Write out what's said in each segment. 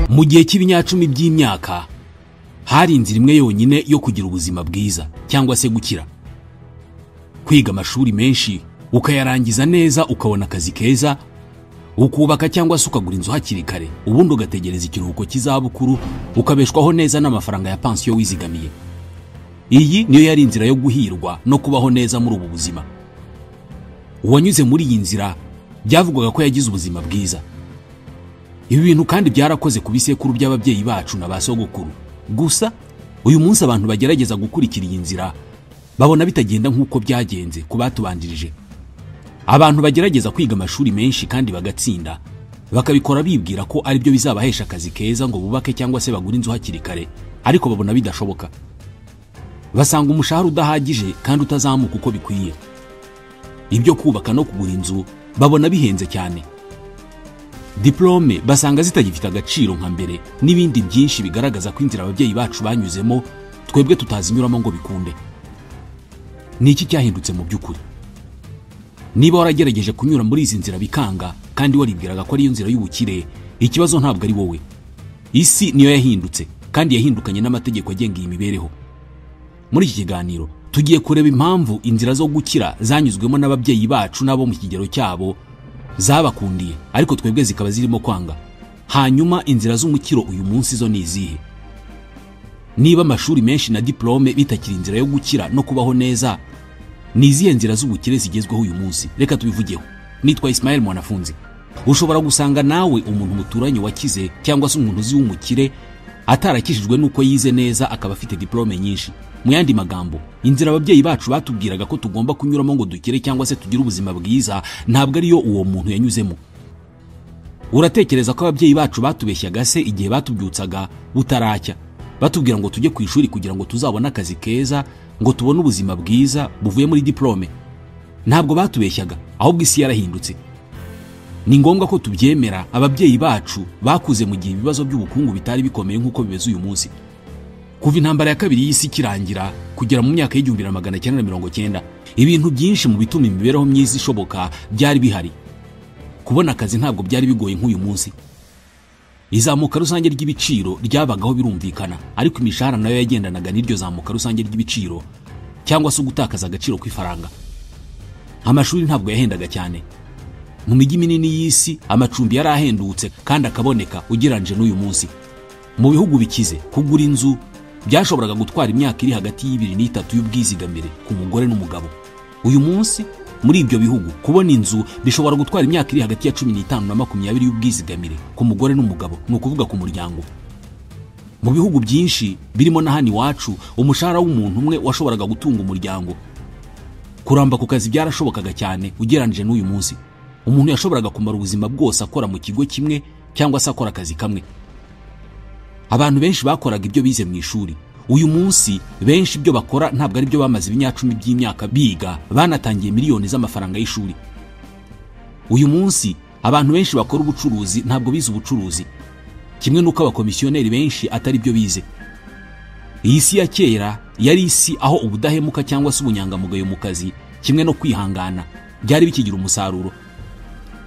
Mu gihe cy'ibinyacumi by'imyaka hari inzira imwe yonyine yo kugira ubuzima bwiza cyangwa se gukira: kwiga amashuri menshi, ukayarangiza neza, ukabona akazi keza, ukubaka cyangwa se ukagura inzu hakiri kare, ubundi ugategereza ikiruhuko cy'izabukuru, ukabeshwaho neza n'amafaranga ya pansiyo wizigamiye. Iyi niyo yari inzira yo guhirwa no kubaho neza muri ubu buzima. Uwanyuze muri iyi nzira byavugwaga ko yagize ubuzima bwiza. Ibi bintu kandi byarakoze ku bisekuru by'ababyeyi bacu na ba sogokuru. Gusa uyu munsi abantu bagerageza gukurikira iyi nzira babona bitagenda nk'uko byagenze ku batubanjirije. Abantu bagerageza kwiga amashuri menshi kandi bagatsinda, bakabikora bibwira ko aribyo bizabahesha akazi keza ngo bubake cyangwa se bagure inzu hakiri kare, ariko babona bidashoboka. Basanga umushahara udahagije kandi utazamuka uko bikwiye. Ibyo kubaka no kugura inzu babona bihenze cyane. Diplome basanga zitagifite agaciro nka mbere, n'ibindi byinshi bigaragaza ko inzira ababyeyi bacu banyuzemo twebwe tutazinyuramo ngo bikunde. Ni iki cyahindutse mu by'ukuri? Niba waragerageje kunyura muri izi nzira bikanga kandi waribwiraga ko ariyo nzira y'ubukire, ikibazo ntabwo ari wowe. Isi niyo yahindutse kandi yahindukanye n'amategeko agenga iyi mibereho. Muri iki kiganiro tugiye kureba impamvu inzira zo gukira zanyuzwemo n'ababyeyi bacu n'abo mu kigero cyabo zabakundiye, ariko twebwe zikaba zirimo kwanga. Hanyuma inzira z'umukiro uyu munsi zo ni izihe? Niba amashuri menshi na diplome bitakiri inzira yo gukira no kubaho neza, ni izihe nzira z'ubukire zigezweho uyu munsi? Reka tubivugeho. Nitwa Ismael Mwanafunzi. Ushobora gusanga nawe umuntu muturanye wakize cyangwa se umuntu uzi w'umukire atarakishijwe nuko yize neza akaba afite diplome nyinshi. Mu yandi magambo, inzira ababyeyi bacu batubwiraga ko tugomba kunyuramo ngo dukire cyangwa se tugire ubuzima bwiza ntabwo ariyo uwo muntu yanyuzemo. Uratekereza ko ababyeyi bacu batubeshyaga se igihe batubyutsaga butaracya, batubwira ngo tujye ku ishuri kugira ngo tuzabone akazi keza, ngo tubone ubuzima bwiza buvuye muri diplome? Ntabwo batubeshyaga, ahubwo isi yarahindutse. Ni ngombwa ko tubyemera. Ababyeyi bacu bakuze mu gihe ibibazo by'ubukungu bitari bikomeye nk'uko bimeze uyu munsi. Kuva intambara ya kabiri y'isi ikirangira kugera mu myaka y'1990, ibintu byinshi mu bituma imibereho myiza ishoboka byari bihari. Kubona akazi ntabwo byari bigoye nk'uyu munsi. Izamuka rusange ry'ibiciro ryabagaho birumvikana, ariko imishahara nayo yagendanaga n'iryo zamuka rusange ry'ibiciro cyangwa se gutakaza agaciro kw'ifaranga. Amashuri ntabwo yahendaga cyane. Mu mijyi minini y'isi amacumbi yarahendutse kandi akaboneka ugereranyije n'uyu munsi. Mu bihugu bikize kugura inzu byashoboraga gutwara imyaka iri hagati y'ibiri n'itatu y'ubwizigamire ku mugore n'umugabo. Uyu munsi muri ibyo bihugu kubona inzu bishobora gutwara imyaka iri hagati ya 15 na 20 y'ubwizigamire ku mugore n'umugabo, ni ukuvuga ku muryango. Mu bihugu byinshi birimo na hano iwacu, umushahara w'umuntu umwe washoboraga gutunga umuryango. Kuramba ku kazi byarashobokaga cyane ugereranyije n'uyu munsi. Umuntu yashoboraga kumara ubuzima bwose akora mu kigo kimwe cyangwa se akora akazi kamwe. Abantu benshi bakoraga ibyo bize mu ishuri. Uyu munsi benshi ibyo bakora ntabwo ari byo bamaze ibinyacumi by'imyaka biga, banatangiye miliyoni z'amafaranga y'ishuri. Uyu munsi abantu benshi bakora ubucuruzi ntabwo bize ubucuruzi, kimwe n'uko abakomisiyoneri benshi atari byo bize. Iyi si ya kera yari isi aho ubudahemuka cyangwa se ubunyangamugayo mu kazi kimwe no kwihangana byari bikigira umusaruro.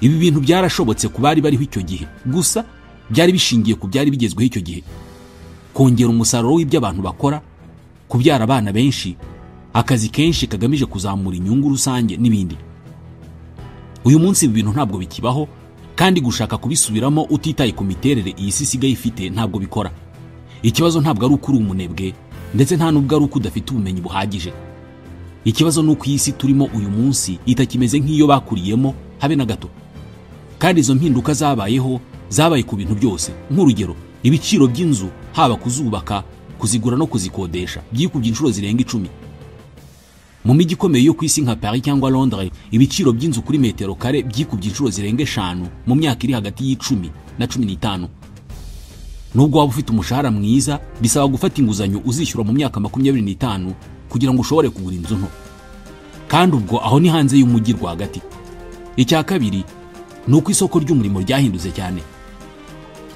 Ibi bintu byarashobotse ku bari bariho icyo gihe, gusa byari bishingiye ku byari bigezweho icyo gihe. Kongera umusaruro w'ibyo abantu bakora, kubyara abana benshi, akazi kenshi kagamije kuzamura inyungu rusange n'ibindi. Uyu munsi ibi bintu ntabwo bikibaho, kandi gushaka kubisubiramo utitaye ku miterere iyi si isigaye ifite ntabwo bikora. Ikibazo ntabwo ari uko uri umunebwe, ndetse nta nubwo ari uko udafite ubumenyi buhagije. Ikibazo ni uko iyi si turimo uyu munsi itakimeze nk'iyo bakuriyemo habe na gato. Kandi izo mpinduka zabayeho zabaye ku bintu byose. Nk'urugero, ibiciro by'inzu haba kuzubaka, kuzigura no kuzikodesha byikubye inshuro zirenga 10. Mu mijyi ikomeye yo ku isi nka Paris cyangwa Londres, ibiciro by'inzu kuri metero kare byikubye inshuro zirenga 5 mu myaka iri hagati y'10 na 15. Nubwo waba ufite umushahara mwiza, bisaba gufata inguzanyo uzishyura mu myaka 25 kugira ngo ushobore kugura inzu nto. Kandi ubwo aho ni hanze y'umujyi rwagati. Icya kabiri ni uko isoko ry'umurimo ryahindutse cyane.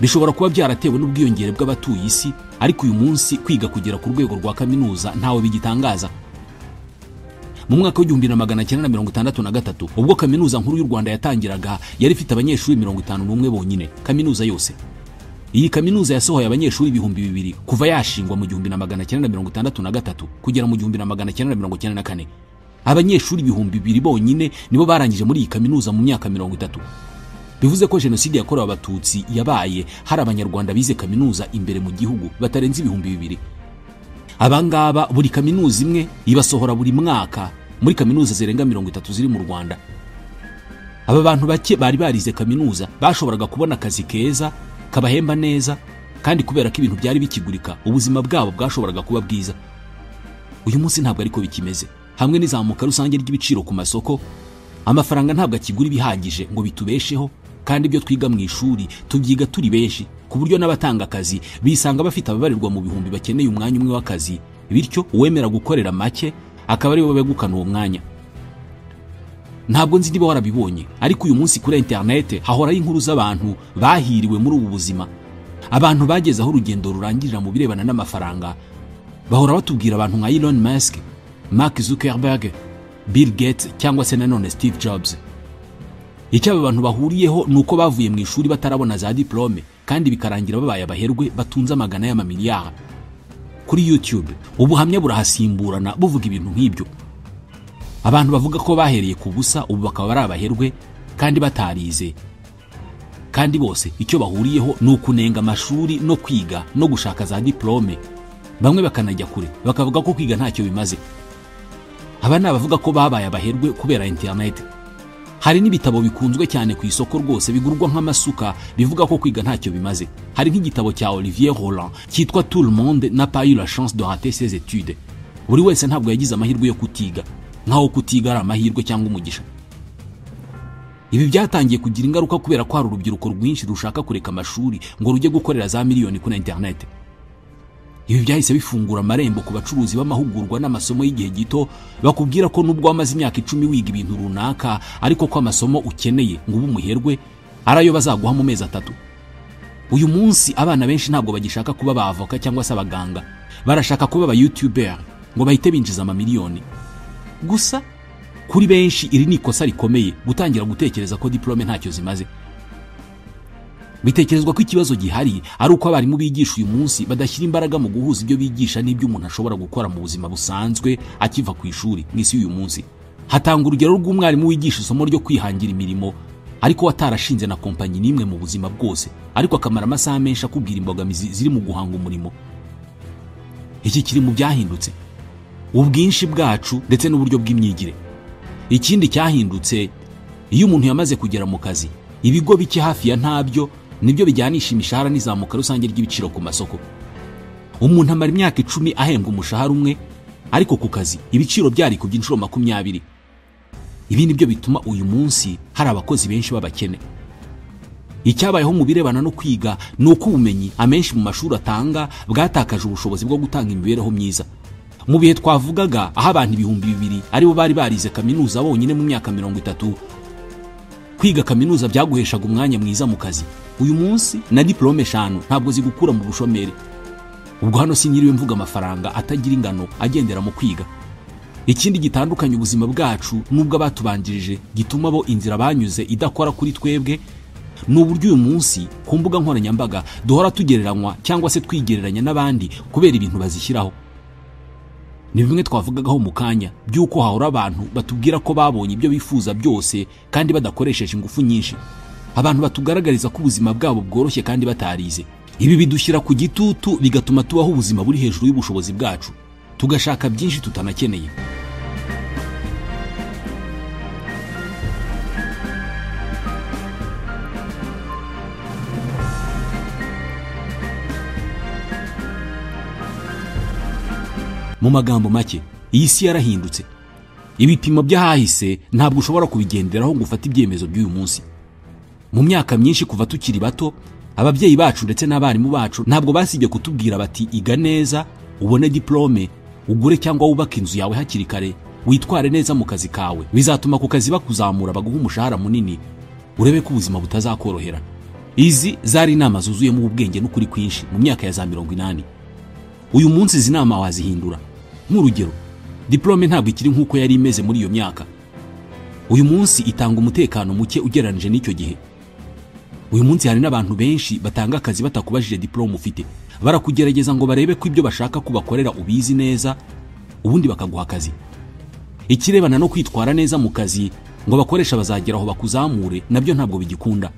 Bishobora kuba byaratewe n'ubwiyongere bw'abatuye isi, ariko uyu munsi kwiga kugera ku rwego rwa kaminuza ntawe bigitangaza. Mu mwaka w'1963 ubwo kaminuza nkuru y'u Rwanda yatangiraga, yari ifite abanyeshuri 51 bonyine, kaminuza yose. Iyi kaminuza yasohoye abanyeshuri 2000 kuva yashingwa mu 1963 kugera mu 1994. Abanyeshuri 2000 bonyine nibo barangije muri iyi kaminuza mu myaka 30. Bivuze ko jenoside yakorewe Abatutsi yabaye hari Abanyarwanda bize kaminuza imbere mu gihugu batarenze 2000. Abangaba buri kaminuza imwe ibasohora buri mwaka muri kaminuza zirenga 30 ziri mu Rwanda. Aba bantu bake bari barize kaminuza bashoboraga kubona akazi keza kabahemba neza, kandi kubera ko ibintu byari bikigurika ubuzima bwabo bwashoboraga kuba bwiza. Uyu munsi ntabwo ariko bikimeze. Hamwe n'izamuka rusange ry'ibiciro ku masoko, amafaranga ntabwo akigura ibihagije ngo bitubesheho, kandi ibyo twiga mu ishuri tubyiga turi benshi ku buryo n'abatanga akazi bisanga bafite ababarirwa mu bihumbi bakeneye umwanya umwe w'akazi, bityo uwemera gukorera make akaba ari bo begukana uwo mwanya. Ntabwo nzi niba warabibonye, ariko uyu munsi kuri internet hahoraho inkuru z'abantu bahiriwe muri ubu buzima. Abantu bageze aho urugendo rurangirira mu birebana n'amafaranga bahora batubwira abantu nka Elon Musk, Mark Zuckerberg, Bill Gates cyangwa se nanone Steve Jobs. Icyo aba bantu bahuriyeho ni uko bavuye mu ishuri batarabona za diplome, kandi bikarangira babaye abaherwe batunze amagana y'amamiliyari. Kuri YouTube ubuhamya burahasimburana buvuga ibintu nk'ibyo. Abantu bavuga ko bahereye ku busa ubu bakaba ari abaherwe kandi batarize, kandi bose icyo bahuriyeho ni ukunenga amashuri no kwiga no gushaka za diplome. Bamwe bakanajya kure bakavuga ko kwiga ntacyo bimaze. Aba ni abavuga ko babaye abaherwe kubera internet. Hari n'ibitabo bikunzwe cyane ku isoko rwose bigurwa nk'amasuka bivuga ko kwiga ntacyo bimaze. Hari nk'igitabo cya Olivier Roland cyitwa Tout le monde n'a pas eu la chance de rater ses études. Buri wese ntabwo yagize amahirwe yo kutiga, nkaho kutiga ari amahirwe cyangwa umugisha. Ibi byatangiye kugira ingaruka kubera ko hari urubyiruko rwinshi rushaka kureka amashuri ngo rujye gukorera za miliyoni kuri internet. Ibi byahise bifungura amarembo ku bacuruzi b'amahugurwa n'amasomo y'igihe gito, bakubwira ko nubwo wamaze imyaka 10 wiga ibintu runaka, ariko ko amasomo ukeneye ngo ube umuherwe ari ayo bazaguha mu mezi 3. Uyu munsi abana benshi ntabwo bagishaka kuba abavoka cyangwa se abaganga, barashaka kuba aba YouTuber ngo bahite binjiza amamiliyoni. Gusa kuri benshi iri ni ikosa rikomeye gutangira gutekereza ko diplome ntacyo zimaze. Bitekerezwa ko ikibazo gihari ari uko abarimu bigisha uyu munsi badashyira imbaraga mu guhuza ibyo bigisha n'ibyo umuntu ashobora gukora mu buzima busanzwe akiva ku ishuri. Mu isi y'uyu munsi hatanga urugero rw'umwarimu wigisha isomo ryo kwihangira imirimo, ariko watarashinze na kompanyi n'imwe mu buzima bwose, ariko akamara amasaha menshi akubwira imbogamizi ziri mu guhanga umurimo. Iki kiri mu byahindutse, ubwinshi bwacu ndetse n'uburyo bw'imyigire. Ikindi cyahindutse, iyo umuntu yamaze kugera mu kazi, ibigo bike hafi ya ntabyo nibyo bijyanisha imishahara n'izamuka rusange ry'ibiciro ku masoko. Umuntu amara imyaka 10 ahembwa umushahara umwe, ariko ku kazi ibiciro byari ku by'inshuro 20. Ibi nibyo bituma uyu munsi hari abakozi benshi b'abakene. Icyabayeho mu birebana no kwiga ni uko ubumenyi amenshi mu mashuri atanga bwatakaje ubushobozi bwo gutanga imibereho myiza. Mu bihe twavugaga aho abantu 2000 aribo bari barize kaminuza bonyine mu myaka 30, kwiga kaminuza byaguheshaga umwanya mwiza mu kazi. Uyu munsi na diplome 5 ntabwo zigukura mu bushomeri. Ubwo hano sinyiriwe mvuga amafaranga atagira ingano agendera mu kwiga. Ikindi gitandukanye ubuzima bwacu nubwo abatubanjirije gituma bo inzira banyuze idakora kuri twebwe, ni uburyo uyu munsi ku mbuga nkoranyambaga duhora tugereranywa cyangwa se twigereranya n'abandi kubera ibintu bazishyiraho. Ni bimwe twavugagaho mu kanya by'uko hahora abantu batubwira ko babonye ibyo bifuza byose kandi badakoresheje ingufu nyinshi. Abantu batugaragariza ko ubuzima bwabo bworoshye kandi batarize. Ibi bidushyira ku gitutu bigatuma tubaho ubuzima buri hejuru y'ubushobozi bwacu, tugashaka byinshi tutanakeneye. Mu magambo make, iyi si yarahindutse. Ibipimo by'ahahise ntabwo ushobora kubigenderaho ngo ufate ibyemezo by'uyu munsi. Mu myaka myinshi kuva tukiri bato, ababyeyi bacu ndetse n'abarimu bacu ntabwo basibye kutubwira bati iga neza, ubone diplome, ugure cyangwa wubake inzu yawe hakiri kare, witware neza mu kazi kawe, bizatuma ku kazi bakuzamura baguha umushahara munini, urebe ko ubuzima butazakorohera. Izi zari inama zuzuyemo ubwenge n'ukuri kwinshi mu myaka ya za 80. Uyu munsi izi nama wazihindura. Nk'urugero, diplome ntabwo ikiri nk'uko yari imeze muri iyo myaka. Uyu munsi itanga umutekano muke ugereranije n'icyo gihe. Uyu munsi hari n'abantu benshi batanga akazi batakubajije diplome ufite, barakugerageza ngo barebe ko ibyo bashaka kubakorera ubizi neza, ubundi bakaguha akazi. Ikirebana no kwitwara neza mu kazi ngo abakoresha bazagera aho bakuzamure nabyo ntabwo bigikunda.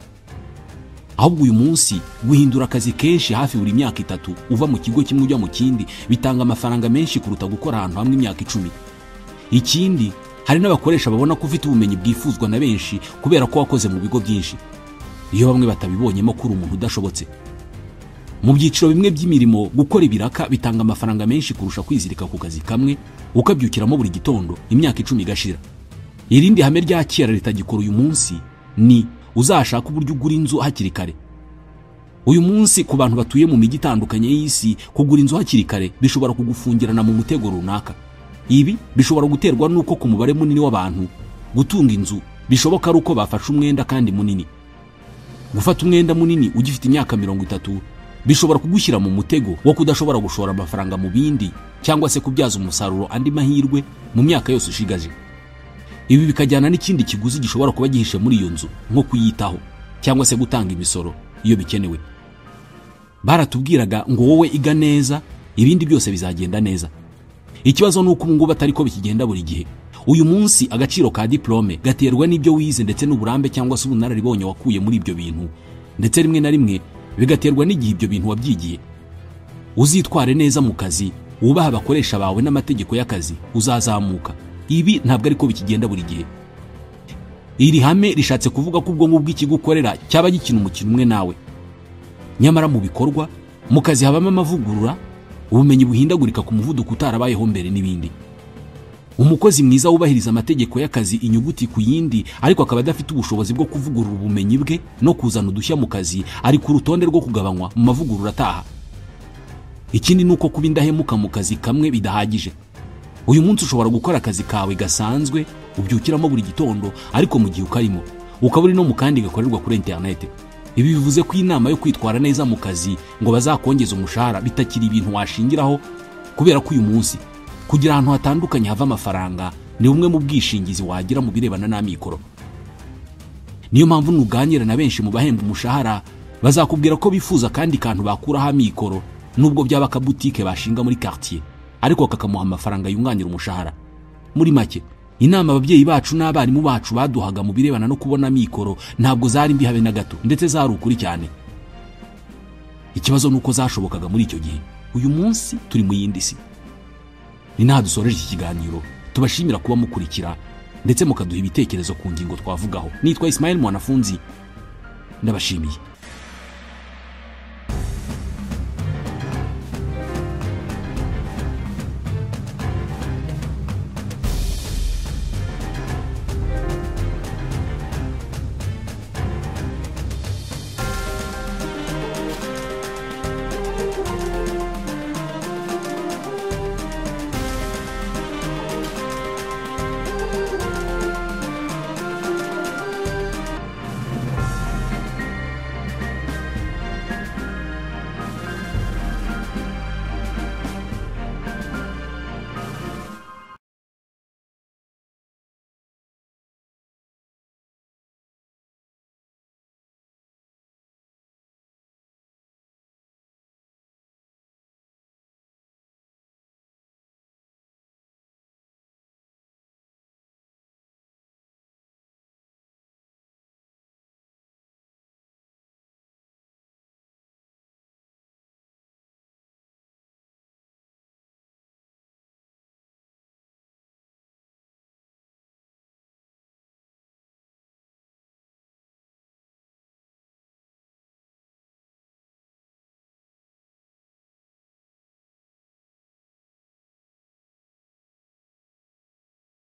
Ahubwo uyu munsi guhindura akazi kenshi hafi buri myaka 3 uva mu kigo kimwe ujya mu kindi bitanga amafaranga menshi kuruta gukora ahantu hamwe imyaka 10. Ikindi, hari n'abakoresha babona ko ufite ubumenyi bwifuzwa na benshi kubera ko wakoze mu bigo byinshi, iyo bamwe batabibonyemo kuri umuntu udashobotse. Mu byiciro bimwe by'imirimo gukora ibiraka bitanga amafaranga menshi kurusha kwizirika ku kazi kamwe ukabyukiramo buri gitondo imyaka 10 igashira. Irindi hame rya kera ritagikora uyu munsi ni uzashaka uburyo ugura inzu hakiri kare. Uyu munsi ku bantu batuye mu mijyi itandukanye y'isi, kugura inzu hakiri kare bishobora kugufungirana mu mutego runaka. Ibi bishobora guterwa n'uko ku mubare munini w'abantu gutunga inzu bishoboka ari uko bafashe umwenda kandi munini. Gufata umwenda munini ugifite imyaka 30 bishobora kugushyira mu mutego wo kudashobora gushora amafaranga mu bindi cyangwa se kubyaza umusaruro andi mahirwe mu myaka yose ushigaje. Ibi bikajyana n'ikindi kiguzi gishobora kuba gihishe muri iyo nzu, nko kuyitaho cyangwa se gutanga imisoro iyo bikenewe. Baratubwiraga ngo wowe iga neza, ibindi byose bizagenda neza. Ikibazo nuko ubu ngubu atari ko bikigenda buri gihe. Uyu munsi agaciro ka diplome gaterwa n'ibyo wize ndetse n'uburambe cyangwa se ubunararibonye wakuye muri ibyo bintu, ndetse rimwe na rimwe bigaterwa n'igihe ibyo bintu wabyigiye. Uzitware neza mu kazi, wubaha abakoresha bawe n'amategeko y'akazi, uzazamuka. Ibi ntabwo ariko bikigenda buri gihe. Iri hame rishatse kuvuga ko ubwonko bw'ikigo ukorera cyaba gikina umukino umwe nawe. Nyamara mu bikorwa, mu kazi habamo amavugurura, ubumenyi buhindagurika ku muvuduko utarabayeho mbere n'ibindi. Umukozi mwiza wubahiriza amategeko y'akazi inyuguti ku yindi, ariko akaba adafite ubushobozi bwo kuvugurura ubumenyi bwe no kuzana udushya mu kazi, ari ku rutonde rwo kugabanywa mu mavugurura ataha. Ikindi ni uko kuba indahemuka mu kazi kamwe bidahagije. Uyu munsi ushobora gukora akazi kawe gasanzwe ubyukiramo buri gitondo, ariko mu gihe ukarimo ukaba uri no mu kandi gakorerwa kuri internet. Ibi bivuze ko inama yo kwitwara neza mu kazi ngo bazakongeza umushahara bitakiri ibintu washingiraho, kubera ko uyu munsi kugira ahantu hatandukanye hava amafaranga ni bumwe mu bwishingizi wagira mu birebana n'amikoro. Niyo mpamvu nuganira na benshi mu bahemba umushahara bazakubwira ko bifuza kandi kantu bakuraho amikoro, nubwo byaba akabutike bashinga muri quartier, ariko kakamuha amafaranga yunganira umushahara. Muri make, inama ababyeyi bacu n'abarimu bacu baduhaga mu birebana no kubona amikoro ntabwo zari mbi habe na gato, ndetse zari ukuri cyane. Ikibazo nuko zashobokaga muri icyo gihe. Uyu munsi turi mu yindi si. Ni naha dusoreje iki kiganiro, tubashimira kuba mukurikira ndetse mukaduha ibitekerezo ku ngingo twavugaho. Nitwa Ismail Mwanafunzi, ndabashimiye.